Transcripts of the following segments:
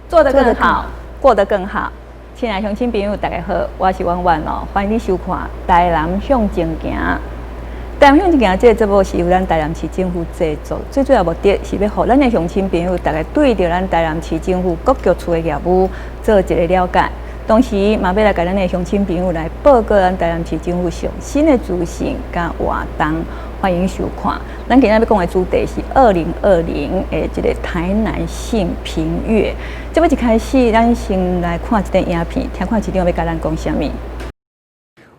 做得更好，過得更好。親愛鄉親朋友，大家好，我是婉婉哦，歡迎你收看《台南向前行》。台南向前行這個節目是由咱台南市政府製作，最主要目的是欲予咱的鄉親朋友，大家對著咱台南市政府各局處的業務做一個了解。同時，嘛欲來共咱的鄉親朋友來報告咱台南市政府上新的資訊佮活動。歡迎收看。咱今仔欲講的主題是2020的這個台南性平月。這欲一開始，咱先來看這個影片，聽看市長欲共咱講啥物。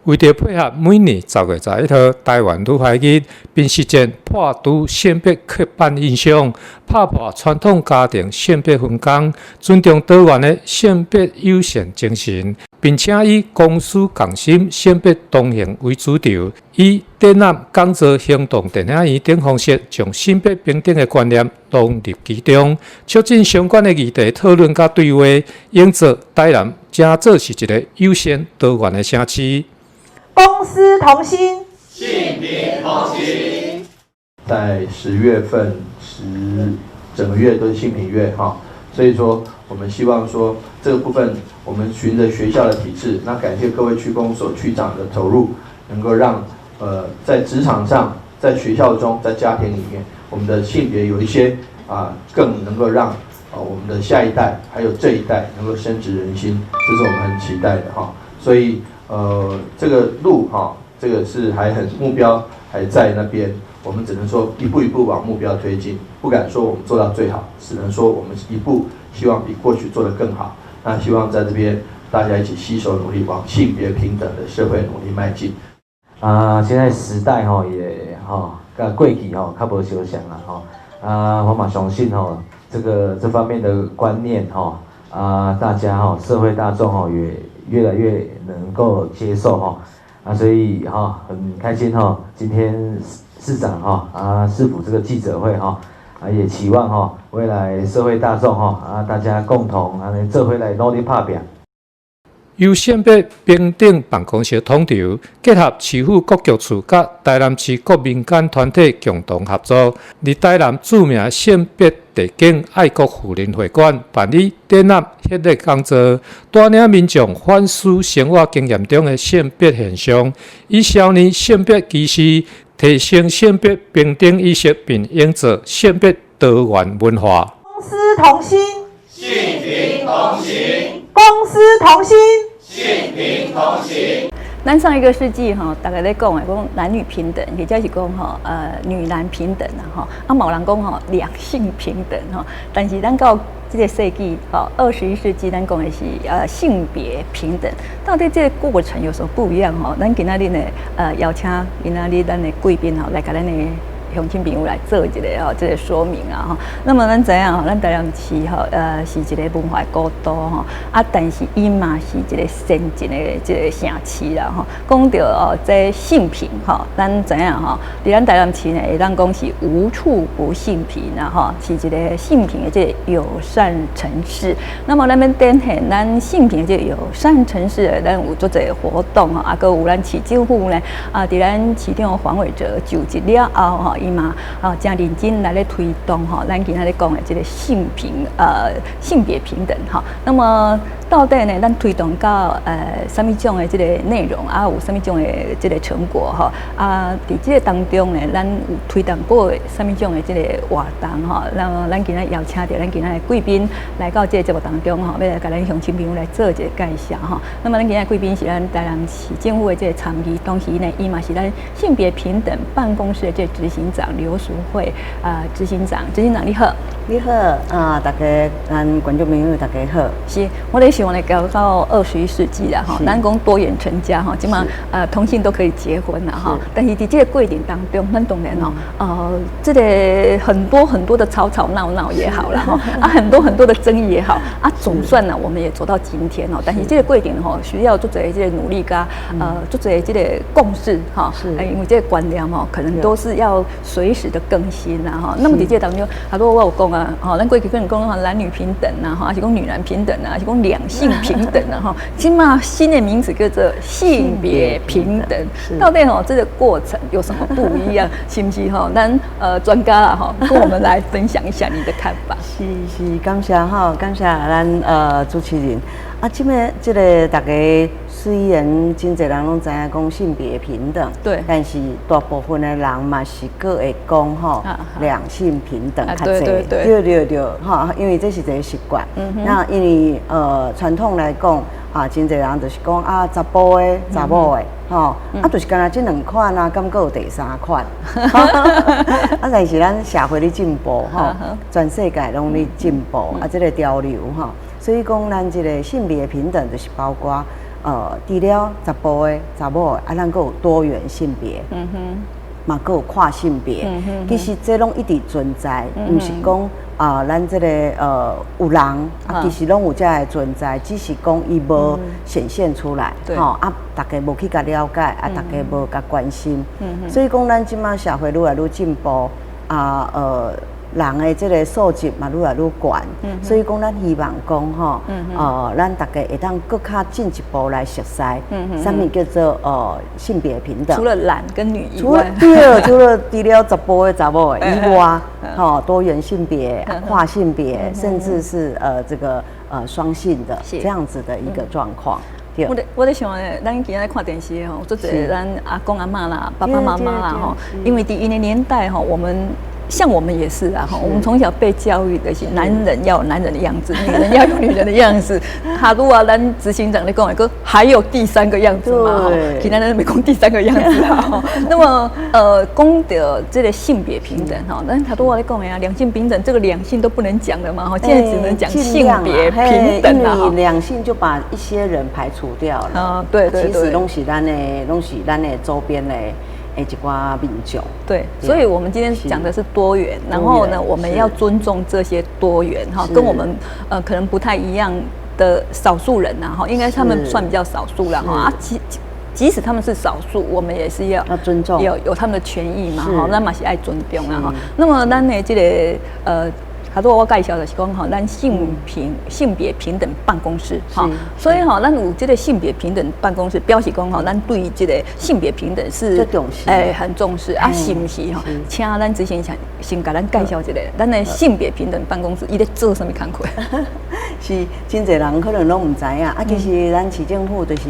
為著配合每年10月11號台灣女孩日，並實踐破除性別刻板印象，拍破傳統家庭性別分工，尊重多元的性別友善精神，並且以公私共心、性別同行為主軸，以展覽、講座、行動、電影院等方式，將性別平等的觀念融入其中，促進相關的議題討論佮對話，營造台南誠做是一個友善多元的城市。公私同心，性平同行。在10月份，整個月都是性平月哈，所以說我們希望說這個部分，我們循著學校的體制，那感謝各位區公所區長的投入，能夠讓在職場上、在學校中、在家庭裡面，我們的性別有一些啊，更能夠讓我們的下一代還有這一代能夠深植人心，這是我們很期待的哈。所以這個路哈，這個是還很目標還在那邊，我們只能說一步一步往目標推進，不敢說我們做到最好，只能說我們一步希望比過去做得更好。那希望在這邊大家一起攜手努力，往性別平等的社會努力邁進。啊，現在時代吼也吼，佮過去吼較無相像啦吼。啊，我嘛相信吼，這個這方面的觀念吼，啊，大家吼，社會大眾吼也越來越能夠接受吼。啊，所以哈很開心哈，今天市長哈啊市府這個記者會哈，啊也期望哈未來社會大眾哈啊大家共同按呢做伙來努力拍拚。由性別平等辦公室統籌，結合市府各局處佮台南市各民間團體共同合作，佇台南著名性別地景愛國婦人會館辦理展覽、系列講座，帶領民眾反思生活經驗中的性別現象，以消弭性別歧視，提升性別平等意識，並營造性別多元文化。公私同心，性平同行。公私同心，性平同行。咱上一個世紀吼，大家咧講的講男女平等，或者是講吼女男平等啦吼，啊嘛有人講吼兩性平等吼，但是咱到這個世紀吼21世紀，咱講的是性別平等，到底這個過程有什麼不一樣吼？咱今仔日呢邀請今仔日咱的貴賓吼來共咱的鄉親朋友來做一個吼，這個說明啊吼。那麼咱知影吼，咱台南市吼，是一個文化古都吼，啊，但是伊嘛是一個先進的這個城市啦吼。講著哦，這性平吼，咱知影吼，佇咱台南市呢，會當講是無處不性平啦吼，是一個性平的這個友善城市。那麼咱欲展現咱性平的這個友善城市的，咱有足濟活動吼，啊，閣有咱市政府呢，啊，佇咱市長黃偉哲就職了後吼，伊嘛啊，誠認真來咧推動吼，咱今仔日講的這個性別平等吼。那麼到底呢，咱推動到啥物種的這個內容啊，有啥物種的這個成果吼？啊，佇這個當中呢，咱有推動過啥物種的這個活動吼？那咱今仔邀請著咱今仔的貴賓來到這個節目當中吼，欲來共咱鄉親朋友來做一個介紹吼。那麼咱今仔貴賓是咱台南市政府的這個參議，同時呢，伊嘛是咱性別平等辦公室的這個執行長劉淑慧啊，執行長，執行長你好。你好啊，大家咱觀眾朋友大家好。是，我咧想咧，到21世紀啦，吼，咱講多元成家吼，這馬同性都可以結婚啦，吼。但是佇這個過程當中，咱當然吼，這個很多很多的吵吵鬧鬧也好啦，吼，啊，很多很多的爭議也好，啊，總算呢，我們也走到今天哦。但是這個過程吼，需要足濟這個努力佮足濟這個共識哈，因為這個觀念吼，可能都是要隨時的更新啦，吼。那麼佇這個當中，啊，如果我有講啊。啊，吼，咱過去可能講男女平等啊，吼，還是講女男平等啊，還是講兩性平等啊，吼，這馬新的名詞叫做性別平等。到底吼這個過程有什麼不一樣？是毋是吼？咱專家啦吼，跟我們來分享一下你的看法。是是，感謝吼，感謝咱主持人。啊，這擺這个大家雖然真濟人攏知影講性別平等，但是大部分的人嘛是閣會講吼兩性平等較濟，對對對，吼，因為這是一個習慣。那因為傳統來講啊，真濟人就是講啊，查埔的、查某的，吼，啊，就是干焦這兩款啊，敢閣有第三款？啊，但是咱社會咧進步吼，全世界攏咧進步，啊，這个潮流吼。所以講，咱這个性別平等就是包括，除了查埔的、查某的，啊，咱閣有多元性別，嘛閣有跨性別，其實這攏一直存在，毋是講啊，咱這个有人啊，其實攏有這个存在，只是講伊無顯現出來，吼啊，大家無去共了解，啊，大家無共關心，所以講咱這馬社會愈來愈進步，啊，人的這个素質嘛愈來愈懸，所以講咱希望講吼，咱大家會當閣較進一步來熟悉，啥物叫做性別平等。除了男跟女以外，對，除了查埔的、查某的以外，吼，多元性別、跨性別，甚至是這個雙性的這樣子的一個狀況。我咧想咧，咱今仔看電視吼，足濟咱阿公阿嬤啦、爸爸媽媽啦吼，因為佇𪜶的年代吼，我們。像我們也是啊，哈，我們從小被教育的是男人要有男人的樣子，女人要有女人的樣子。哈如啊，咱執行長咧講的，閣還有第三個樣子嘛，其他人沒講第三個樣子啊。那麼，講著這个性別平等哈，但是他都話咧講的啊，兩性平等，這個兩性都不能講了嘛，哈，現在只能講性別平等了。因為兩性就把一些人排除掉了。啊，對對對。其實攏是咱的周邊的一寡民眾。對，所以我們今天講的是多元，然後呢，我們要尊重這些多元哈，跟我們可能不太一樣的少數人吶哈，應該他們算比較少數了哈啊，即使他們是少數，我們也是要要尊重，有他們的權益嘛哈，咱嘛是愛尊重啊哈。那麼咱的這个頭拄我介紹就是講吼，咱性別平等辦公室哈，所以吼，咱有這個性別平等辦公室，表示講吼，咱對這個性別平等是重視，欸，很重視啊，是毋是吼？請咱執行長先共咱介紹一下，咱的性別平等辦公室伊咧做啥物工課？是真濟人可能攏毋知影啊，其實咱市政府就是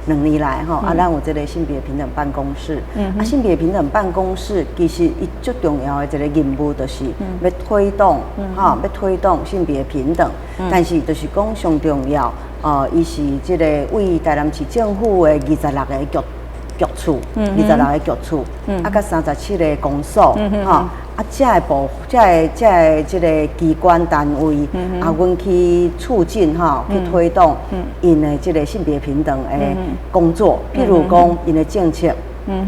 2年來吼啊，咱有這个性別平等辦公室，啊，性別平等辦公室其實伊最重要的一個任務就是欲推動。吼，欲推動性別平等，但是就是講上重要，伊是這个為台南市政府的二十六个局處，二十六个局處，啊，佮37个公所，吼，啊，這个部，這个這个機關單位，啊，阮去促進吼，去推動𪜶的這个性別平等的工作，譬如講𪜶的政策。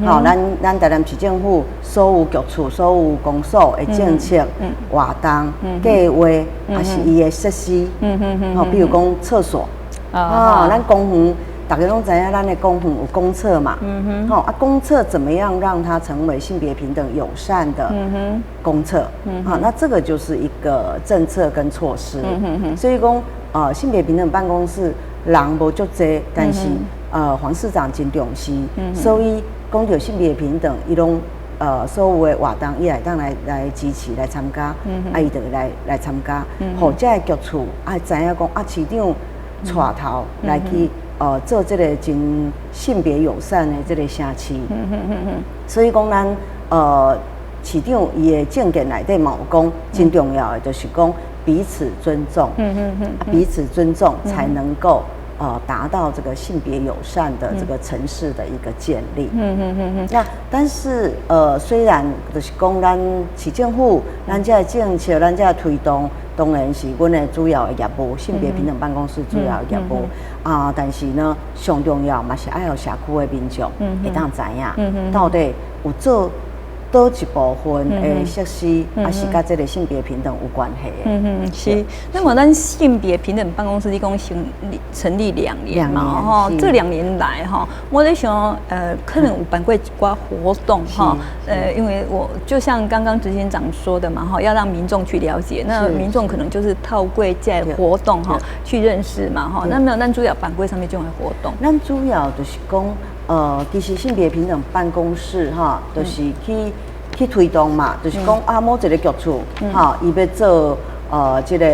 吼，咱台南市政府所有局處、所有公所的政策、活動、計劃，抑是伊的設施，吼，比如講廁所，啊，咱公園，大家攏知影，咱的公園有公廁嘛，吼，啊，公廁怎麼樣讓它成為性別平等友善的公廁？啊，那這個就是一個政策跟措施。所以講，性別平等辦公室人無足濟，但是黃市長真重視，所以講著性別平等，伊攏所有的活動，伊會當來支持來參加，啊，伊就會來參加，予這个局處啊知影講啊，市長帶頭來去做這个真性別友善的這个城市。所以講咱市長伊的政見內底嘛有講真重要的，就是講彼此尊重，彼此尊重才能夠達到這個性別友善的這個城市的一個建立。那但是雖然就是講咱市政府，咱這个政策，咱這个推動，當然是阮的主要的業務，性別平等辦公室主要的業務啊。但是呢，上重要嘛是愛予社區的民眾會當知影，到底有做佗一部分的設施，啊是佮這个性別平等有關係的。嗯哼，是。那麼咱性別平等辦公室，你講成立2年嘛，吼，這兩年來哈，我咧想，可能有辦過一寡活動哈，因為我就像剛剛執行長說的嘛，哈，要讓民眾去了解，那民眾可能就是透過這个活動哈去認識嘛，哈。那麼咱主要辦過啥物種的活動？咱主要就是講，其實性別平等辦公室哈，就是去推動嘛，就是講啊，某一个局處，吼，伊欲做這个，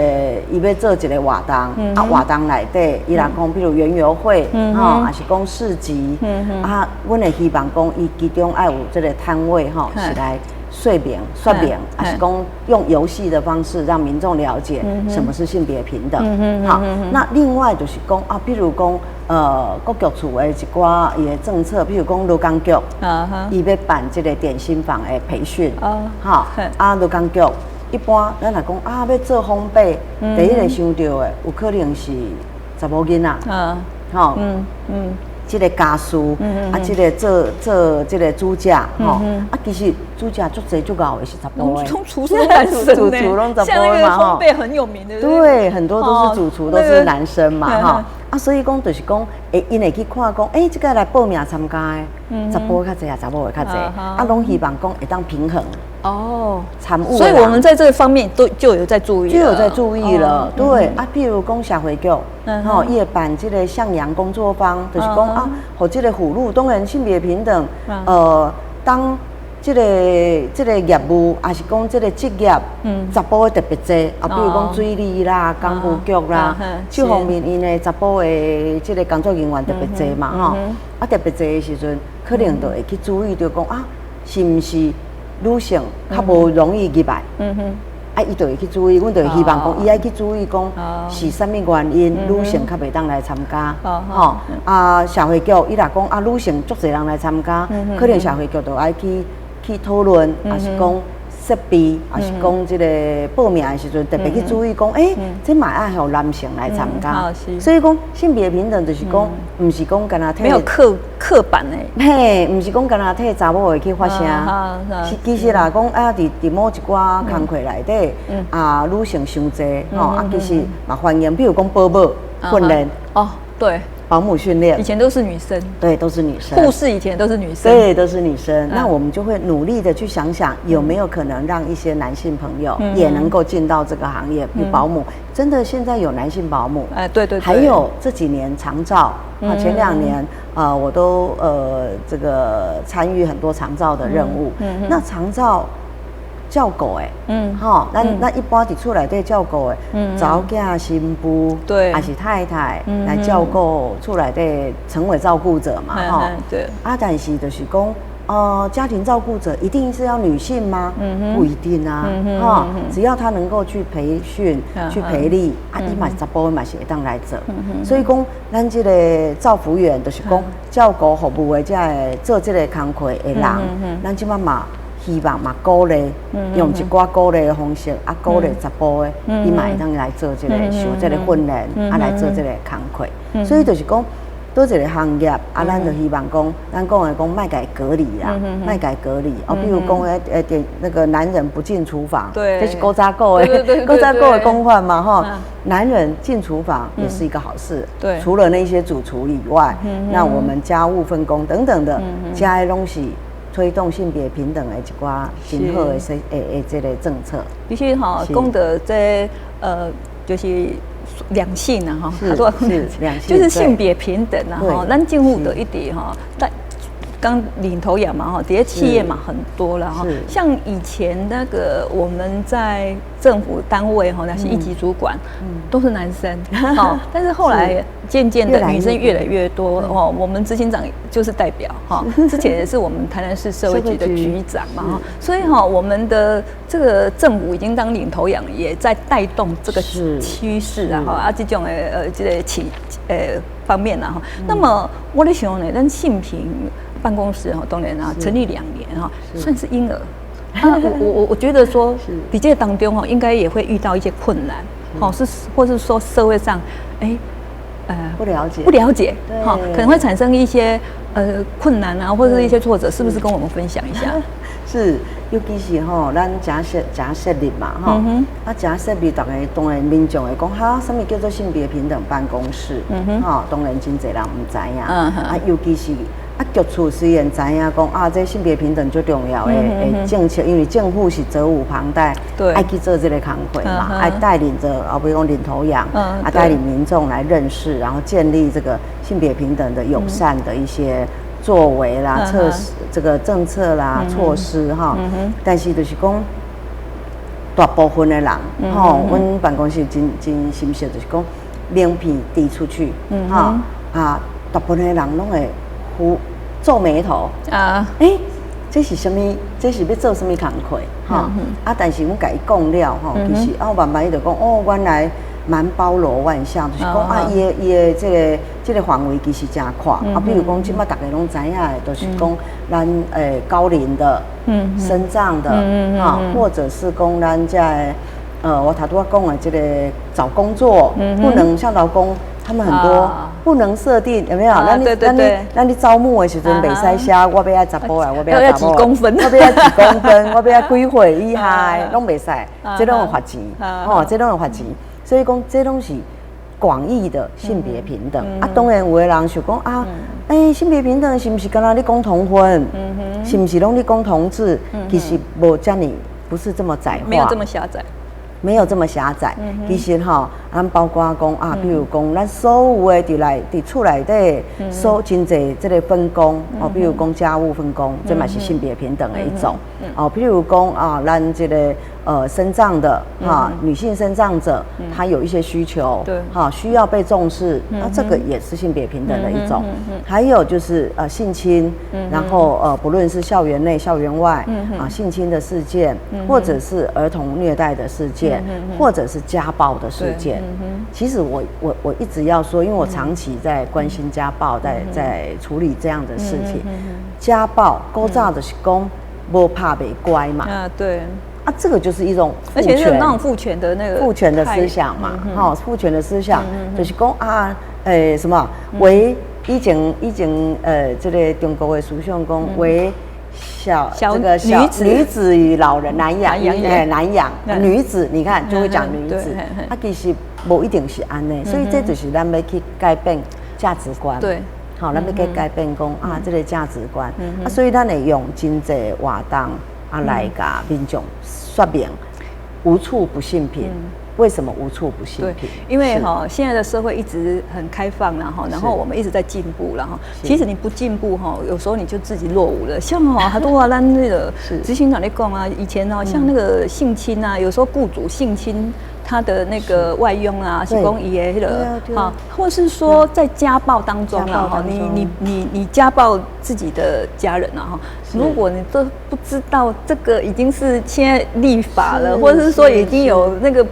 伊欲做一个活動，啊，活動內底，伊若講，比如園遊會，吼，抑是講市集，啊，阮會希望講，伊其中愛有這个攤位，吼，是來說明，抑是講用遊戲的方式讓民眾了解什麼是性別平等。好，那另外就是講啊，比如講，各局處的一寡伊的政策，比如講勞工局，伊欲辦這个點心房的培訓，吼，啊，勞工局一般咱若講啊，欲做烘焙，第一个想著的有可能是查某囡仔，吼，這个家事，啊，這个做這个煮食，吼，啊，其實煮食足濟足𠢕的是查埔的，廚師男生主廚攏查埔的嘛，吼，烘焙很有名的，對，很多都是主廚都是男生嘛，吼，啊，所以講就是講，會𪜶會去看講，欸，這個來報名參加的，查埔較濟啊，查某的較濟，啊，攏希望講會當平衡。哦，參與，所以我們在這方面都就有在注意，就有在注意了。對啊，譬如講社會局，吼，伊會辦這个向陽工作坊，就是講啊，予這个婦女當然性別平等，當這个業務，抑是講這个職業，查埔的特別濟啊，比如講水利啦、工務局啦，這方面𪜶的查埔的這个工作人員特別濟嘛，吼，啊特別濟的時陣，可能就會去注意著講啊，是毋是女性較無容易入來，啊，伊就會去注意，阮就會希望講，伊愛去注意講是啥物原因，女性較袂當來參加，吼啊，社會局伊若講啊，女性足濟人來參加，可能社會局就愛去討論，抑是講設備，抑是講這个報名的時陣特別去注意講，欸，這嘛愛予男性來參加，所以講性別平等就是講，毋是講干焦沒有刻板的，嘿，毋是講干焦替查某的去發聲，是其實啦，講啊，佇某一寡工課內底，啊，女性傷濟，吼，啊，其實嘛歡迎，比如講保姆訓練，哦，對。保姆訓練以前都是女生，對，都是女生。護士以前都是女生，對，都是女生。那我們就會努力的去想想，有沒有可能讓一些男性朋友也能夠進到這個行業，比如保姆。真的現在有男性保姆，哎，對對。還有這幾年長照啊，前2年啊，我都這個參與很多長照的任務。那長照照顧的，吼，咱一般佇厝內底照顧的，查某囝、新婦，抑是太太來照顧厝內底，成為照顧者嘛，吼，啊，但是就是講，家庭照顧者一定是要女性嗎？不一定啊，哈，只要他能夠去培訓、去培力，啊，伊嘛查埔嘛是會當來做。所以講，咱這个照服員就是講照顧服務的這个做這个工課的人，咱這擺嘛希望嘛鼓勵，用一寡鼓勵的方式，啊，鼓勵查埔的，伊嘛會當來做這个受這个訓練，啊，來做這个工課。所以就是講，佗一个行業，啊，咱就希望講，咱講的講，莫共伊隔離啦，莫共伊隔離。哦，比如講，欸，那個男人不進廚房，這是古早古的，古早古的講法嘛，吼。男人進廚房也是一個好事，除了那些主廚以外，那我們家務分工等等的，這的攏是推動性別平等的一寡真好的這個政策。其實吼，講到這就是兩性啊，哈，是兩性，就是性別平等啊，哈，咱政府的一點哈，但剛領頭羊嘛，哈，底下企業嘛很多了哈，像以前那個我們在政府單位哈，那些一級主管都是男生，哦，但是後來漸漸的女生越來越多哦。我們執行長就是代表哈，之前也是我們台南市社會局的局長嘛哈，所以哈，我們的這個政府已經當領頭羊，也在帶動這個趨勢啊哈，啊這種這個起方面啊哈。那麼我咧想呢，咱性平辦公室哈，當然啊，成立2年哈，算是嬰兒。啊，我覺得說，佇這個當中哈，應該也會遇到一些困難，好是，或是說社會上，哎，不了解，不了解，好，可能會產生一些困難啊，或者是一些挫折，是不是跟我們分享一下？是，尤其是吼，咱才設才設立嘛，吼，啊，才設立，逐家當然民眾會講，哈，啥物叫做性別平等辦公室？吼，當然真濟人毋知影，啊，尤其是啊，局處雖然知影講啊，這性別平等最重要的政策，因為政府是責無旁貸，愛去做這个工課嘛，愛帶領著啊，比如講領頭羊，啊，帶領民眾來認識，然後建立這個性別平等的友善的一些作為啦、措施、這個政策啦、措施哈。但是就是講，大部分的人，吼，阮辦公室真真心實，就是講名片遞出去，哈啊，大部分的人攏會胡皺眉頭啊，欸，這是啥物？這是欲做啥物工課？哈啊！但是阮共伊講了吼，其實啊，慢慢伊就講哦，原來蠻包羅萬象，就是講啊，伊的這個範圍其實誠闊啊。比如講，這擺逐家攏知影的，就是講咱高齡的、身障的啊，或者是講咱這我頭拄仔講的這個找工作不能像勞工，他們很多不能設定有沒有？咱你招募的時陣袂使寫，我欲愛查埔的，我欲愛幾公分，我欲愛幾公分，我欲愛幾歲以下，攏袂使，這攏會罰錢，吼，這攏會罰錢。所以講，這攏是廣義的性別平等啊。當然有的人想講啊，欸，性別平等是毋是敢若咧講同婚？是毋是攏咧講同志？其實無遮爾，不是這麼窄化，沒有這麼狹窄。沒有這麼狹窄。其實吼，咱包括講啊，比如講，咱所有的佇厝內底，所真濟這個分工哦，比如講家務分工，這嘛是性別平等的一種。哦，譬如講啊，咱這個身障的哈，女性身障者，她有一些需求，哈，需要被重視，那這個也是性別平等的一種。還有就是性侵，然後不論是校園內、校園外，啊，性侵的事件，或者是兒童虐待的事件，或者是家暴的事件。其實我一直要說，因為我長期在關心家暴，在處理這樣的事情。家暴，古早就是講無拍袂乖嘛。啊，對。啊，這個就是一種，而且是那種父權的那個父權的思想嘛，哈，父權的思想就是講啊，欸，什麼為以前這個中國的思想講為小這個小女子與老人難養，哎難養女子，你看就會講女子，啊，其實無一定是按呢，所以這就是咱欲去改變價值觀，好，咱欲去改變講啊，這個價值觀，啊，所以咱會用真濟活動啊來共民眾說明無處不性平。為什麼無處不性平？因為哈，現在的社會一直很開放了哈，然後我們一直在進步了哈。其實你不進步哈，有時候你就自己落伍了。像哈，很多啊，咱那個執行長咧講啊，以前哦，像那個性侵啊，有時候雇主性侵他的那個外傭啊，是講伊的那個哈，或是說在家暴當中啊，哈，你家暴自己的家人啊，哈，如果你都不知道這個已經是現在立法了，或者是說已經有那個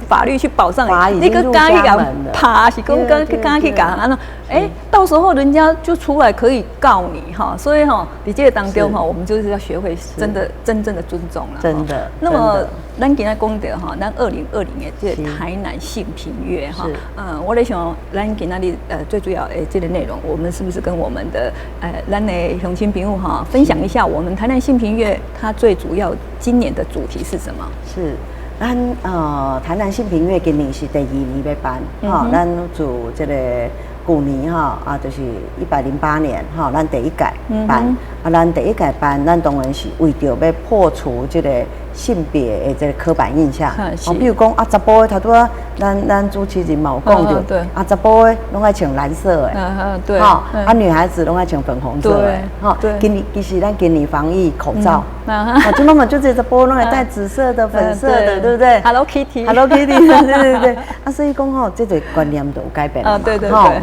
法律去保障你，你閣敢去共拍，是講敢敢去共按怎？哎，到時候人家就出來可以告你哈，所以哈，佇這個當中哈，我們就是要學會真的真正的尊重了。真的。那麼，咱今仔講著哈，咱2020的這個台南性平月哈，嗯，我咧想，咱今仔日最主要的這個內容，我們是不是跟我們的咱的鄉親朋友哈分享一下，我們台南性平月它最主要今年的主題是什麼？是。咱台南性平月今年是第二年欲辦，哈，咱自這個舊年哈啊，就是108年哈，咱第一屆辦，啊，咱第一屆辦，咱當然是為著欲破除這個性別的這個刻板印象，哦，比如講啊，查埔的頭拄仔，咱主持人嘛有講著，啊，查埔的攏愛穿藍色的，哈，啊，女孩子攏愛穿粉紅色的，哈，今年其實咱今年防疫口罩，啊，這媽媽就這查埔攏愛戴紫色的、粉色的，對不對？Hello Kitty，Hello Kitty，對對對，啊，所以講吼，這個觀念都有改變啊，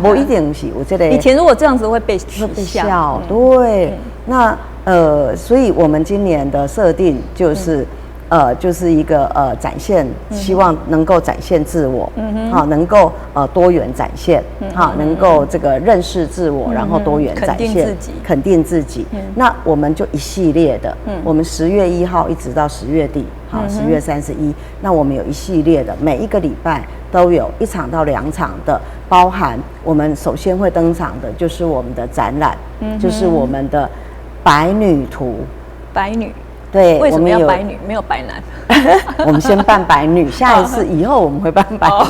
無一定是有這個。以前如果這樣子會被取笑，對，那所以我們今年的設定就是。就是一個展現，希望能夠展現自我，好，能夠多元展現，好，能夠這個認識自我，然後多元展現，肯定自己。那我們就一系列的，我們10月1號一直到10月底，好，10月31，那我們有一系列的，每一個禮拜都有一場到兩場的，包含我們首先會登場的就是我們的展覽，就是我們的百女圖，百女。對，為什麼我們有要百女，沒有百男？我們先辦百女，下一次以後我們會辦百男。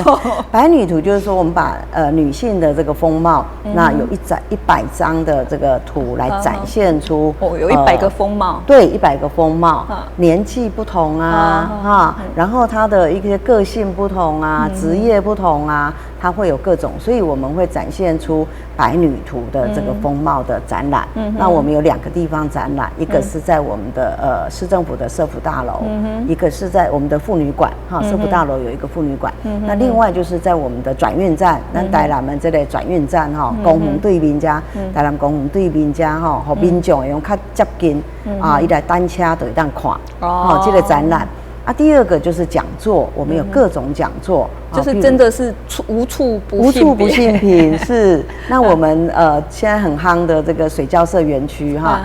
百女圖就是說，我們把女性的這個風貌，那有一展100張的這個圖來展現出哦，有100個風貌。對，100個風貌，年紀不同啊，哈，然後她的一些個性不同啊，職業不同啊，它會有各種，所以我們會展現出百女圖的這個風貌的展覽。那我們有兩個地方展覽，一個是在我們的市政府的社福大樓，一個是在我們的婦女館，哈，社福大樓有一個婦女館。那另外就是在我們的轉運站，咱台南的這個轉運站哈，公園對面遮，台南公園對面遮吼，予民眾會用較接近啊，伊來等車就會當看，哦，這個展覽。啊，第二個就是講座，我們有各種講座，就是真的是無處不無處不性平是。那我們現在很夯的這個水交社園區哈，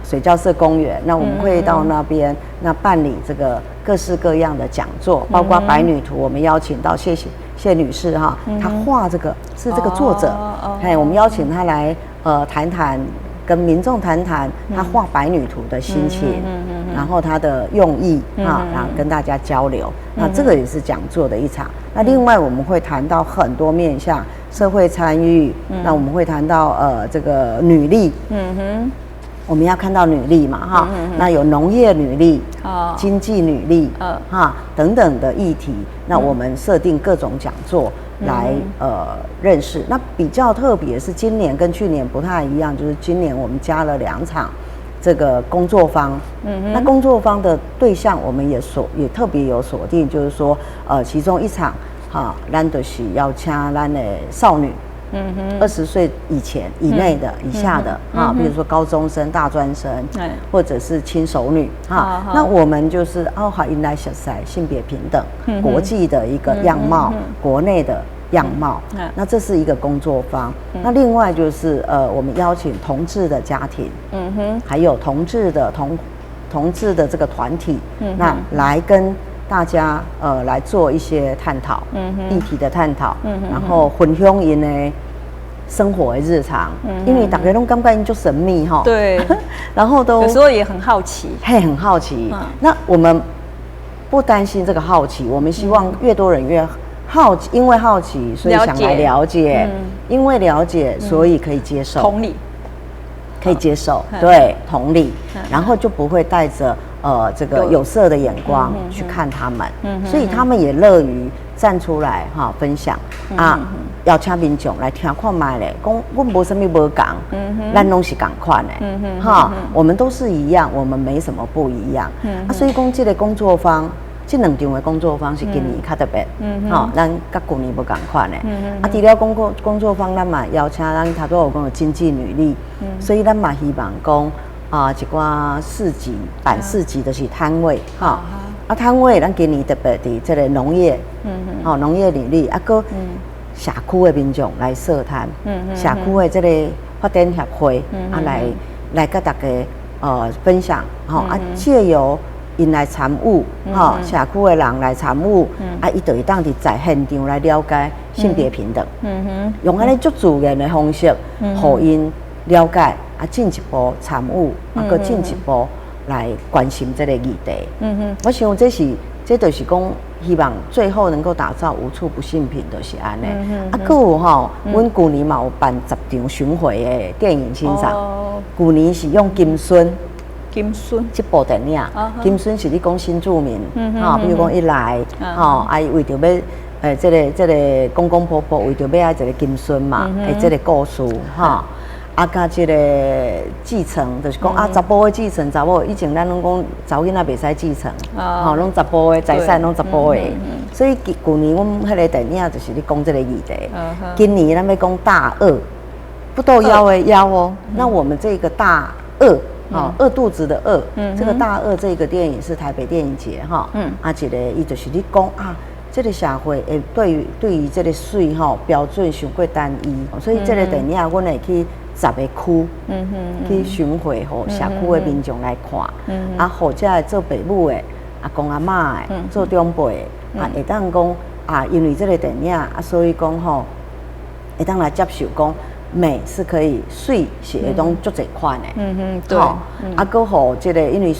水交社公園，那我們會到那邊那辦理這個各式各樣的講座，包括百女圖，我們邀請到謝謝女士哈，她畫這個是這個作者，哎，我們邀請她來談談。跟民眾談談他畫百女圖的心情，然後他的用意啊，然後跟大家交流。那這個也是講座的一場。那另外我們會談到很多面向社會參與，那我們會談到這個女力，我們要看到女力嘛哈，那有農業女力、經濟女力，哈等等的議題。那我們設定各種講座來認識。那比較特別是今年跟去年不太一樣，就是今年我們加了兩場這個工作坊。那工作坊的對象我們也特別有鎖定，就是說其中一場哈，咱就是邀請咱的少女。20歲以前以內的、以下的啊，比如說高中生、大專生，或者是輕熟女哈。那我們就是哦，予𪜶來熟似性別平等，國際的一個樣貌，國內的樣貌。那這是一個工作坊。那另外就是我們邀請同志的家庭，還有同志的這個團體，那來跟大家來做一些探討，議題的探討，然後分享𪜶的生活的日常，因為大家攏感覺𪜶足神秘哈，然後都有時候也很好奇，嘿，很好奇。那我們不擔心這個好奇，我們希望越多人越好奇，因為好奇所以想來了解，因為了解所以可以接受，同理，可以接受，對，同理，然後就不會帶着這個有色的眼光去看他們，所以他們也樂於站出來哈分享啊，邀請民眾來聽看覓咧，講阮無啥物無仝，咱攏是仝款的，哈，我們都是一樣，我們沒什麼不一樣。啊，所以講這個工作坊，這兩場的工作坊是今年較特別，吼，咱佮舊年無仝款的。啊，除了工作坊，咱嘛邀請咱頭拄有講經濟女力，所以咱嘛希望講啊，一寡市集擺市集就是攤位，哈，啊攤位，咱今年特別佇這個農業，吼農業領域，啊閣社區的民眾來設攤，社區的這個發展協會，啊來佮大家分享，吼啊藉由𪜶來參與，吼社區的人來參與，啊伊就會當佇在現場來了解性別平等，用按呢足自然的方式，予𪜶了解。啊，進一步參與，啊，閣進一步來關心這個議題。我想這是，這就是講，希望最後能夠打造無處不性平，就是按呢。啊，閣有吼，阮舊年嘛有辦10場巡迴的電影欣賞。舊年是用金孫，金孫這部電影，金孫是咧講新住民，吼，比如講伊來，吼，啊，伊為著欲，這個公公婆婆為著欲愛一個金孫嘛，的這個故事，吼。啊，佮這個繼承，就是講啊，查埔的繼承，查某以前咱攏講查某囡仔袂使繼承，吼，攏查埔的財產攏查埔的。所以舊年阮彼個電影就是咧講這個議題。今年咱欲講大餓，不肚枵的枵哦。那我們這個大餓，哦，餓肚子的餓，這個大餓這個電影是台北電影節哈。啊，這個伊就是咧講啊，這個社會會對於這個媠吼標準傷過單一，所以這個電影阮會去十個區，去巡迴，予社區的民眾來看，啊，予遮的做爸母的、阿公阿嬤的、做長輩的，啊，會當講啊，因為這個電影啊，所以講吼，會當來接受講，美是可以媠是會當足濟款的。啊，閣予這個，因為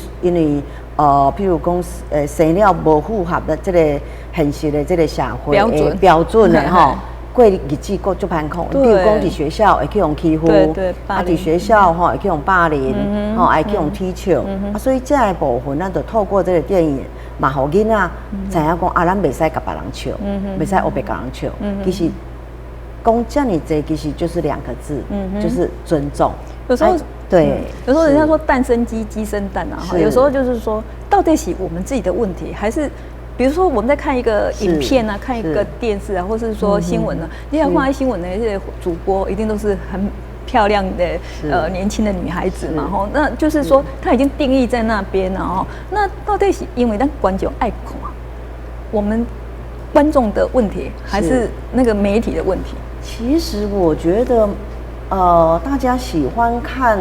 譬如講，生了無符合的這個現實的這個社會的標準的吼，過日子過足艱苦。比如講，佇學校會去予欺負，啊，佇學校吼會去予霸凌，吼會去予踢笑。啊，所以這个部分，咱就透過這個電影，嘛，予囡仔知影講啊，咱袂使共別人笑，袂使烏白共人笑。其實講遮爾濟，其實就是兩個字，就是尊重。有時候，有時候人家說蛋生雞，雞生蛋啊，哈。有時候就是說，到底是我們自己的問題，還是比如說我們在看一個影片啊，看一個電視啊，或是說新聞呢？你要看新聞的那些主播，一定都是很漂亮的年輕的女孩子嘛，吼，那就是說他已經定義在那邊了哦。那到底是因為咱觀眾愛看，我們觀眾的問題，還是那個媒體的問題？其實我覺得，大家喜歡看，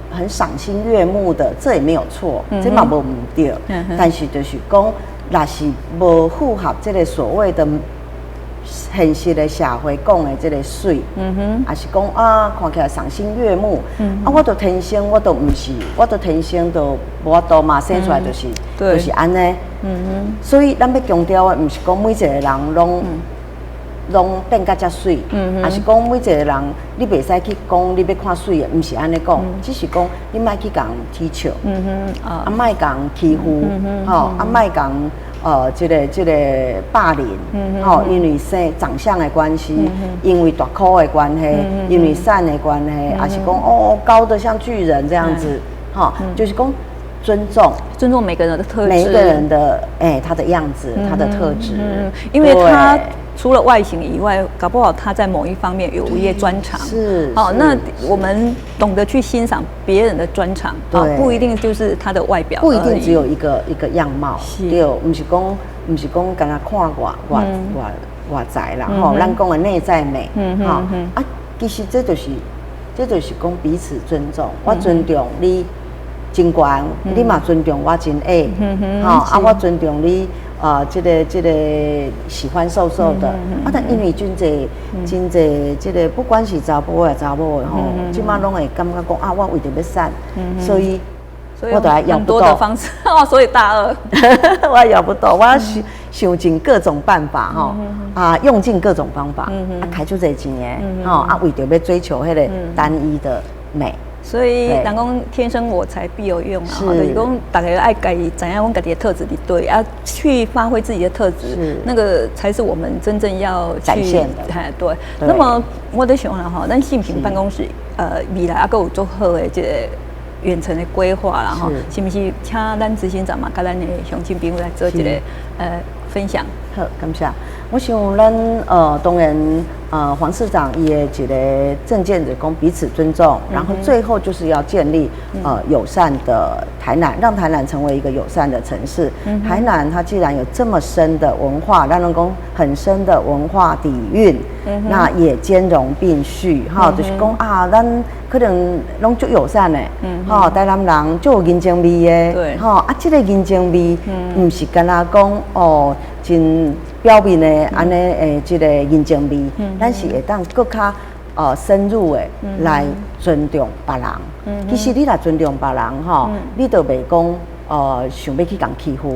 很賞心悅目的，這也沒有錯，這嘛無毋對。但是就是講，若是無符合這個所謂的現實的社會講的這個媠，抑是講啊，看起來賞心悅目，啊，我都天生我都毋是，我都天生都無法度嘛，生出來就是按呢。所以咱欲強調的，毋是講每一個人攏變甲遮媠，抑是講每一個人你袂使去講你欲看媠的，毋是按呢講，只是講你莫去共人啼笑，啊，莫共人欺負，吼，啊，莫共這個霸凌，吼，因為生長相的關係，因為大箍的關係，因為瘦的關係，抑是講哦高的像巨人這樣子，吼，就是講尊重，尊重每個人的特質，每一個人的哎他的樣子，他的特質，因為他除了外形以外，搞不好他在某一方面有一些專長。好，那我們懂得去欣賞別人的專長，啊，不一定就是他的外表，不一定只有一個一個樣貌。對，毋是講，干焦看外在啦，吼，咱講的內在美，吼啊，其實這就是講彼此尊重，我尊重你真懸，你嘛尊重我真矮，吼啊，我尊重你。啊，這個喜歡瘦瘦的，啊，但因為真濟真濟這個，不管是查埔的查某的吼，這馬攏會感覺講啊，我為著欲瘦，所以我都愛咬不動方式哦，所以大二我咬不動，我想想盡各種辦法吼，啊，用盡各種方法，啊，開足濟錢的，吼，啊，為著欲追求彼個單一的美。所以人講天生我材必有用啊，就是講大家愛家己知影阮家己的特質佇佗位啊，去發揮自己的特質，那個才是我們真正要展現的。對。那麼我咧想啦吼，咱性平辦公室未來猶閣有足好的這個遠程的規劃啦吼，是毋是請咱執行長嘛，佮咱的鄉親朋友來做一個分享？好，感謝。我想咱當然黃市長伊的一個政見就講彼此尊重，然後最後就是要建立友善的台南，讓台南成為一個友善的城市。台南它既然有這麼深的文化，咱攏講很深的文化底蘊，那也兼容並蓄，哈，就是講啊，咱可能攏足友善的，吼，台南人足有人情味的，吼，啊，這個人情味，毋是干焦講哦，真表面的按呢的，這個人情味，咱是會當閣較深入的來尊重別人。其實你若尊重別人吼，你就袂講想欲去共欺負。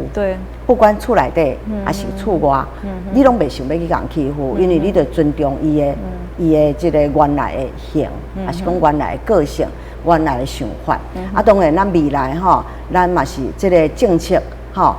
不管厝內底抑是厝外，你攏袂想欲去共欺負，因為你就尊重伊的這個原來的形，抑是講原來的個性、原來的想法。啊，當然咱未來吼，咱嘛是這個政策吼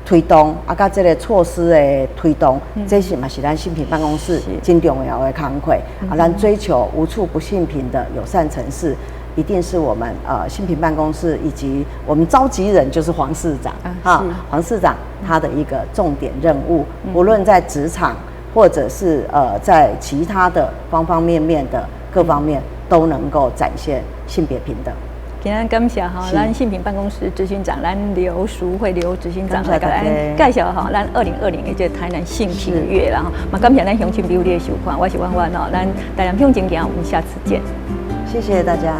推動啊，佮這個措施的推動，這是嘛是咱性平辦公室真重要的工課。啊，咱追求無處不性平的友善城市，一定是我們性平辦公室以及我們召集人就是黃市長哈，黃市長他的一個重點任務，無論在職場或者是在其他的方方面面的各方面，都能夠展現性別平等。今日感謝哈，咱性平辦公室執行長咱劉淑慧劉執行長來共咱介紹哈，咱2020的這個台南性平月啦，嘛感謝咱鄉親朋友的收看，我是婉婉哦，咱台南向前行，我們下次見，謝謝大家。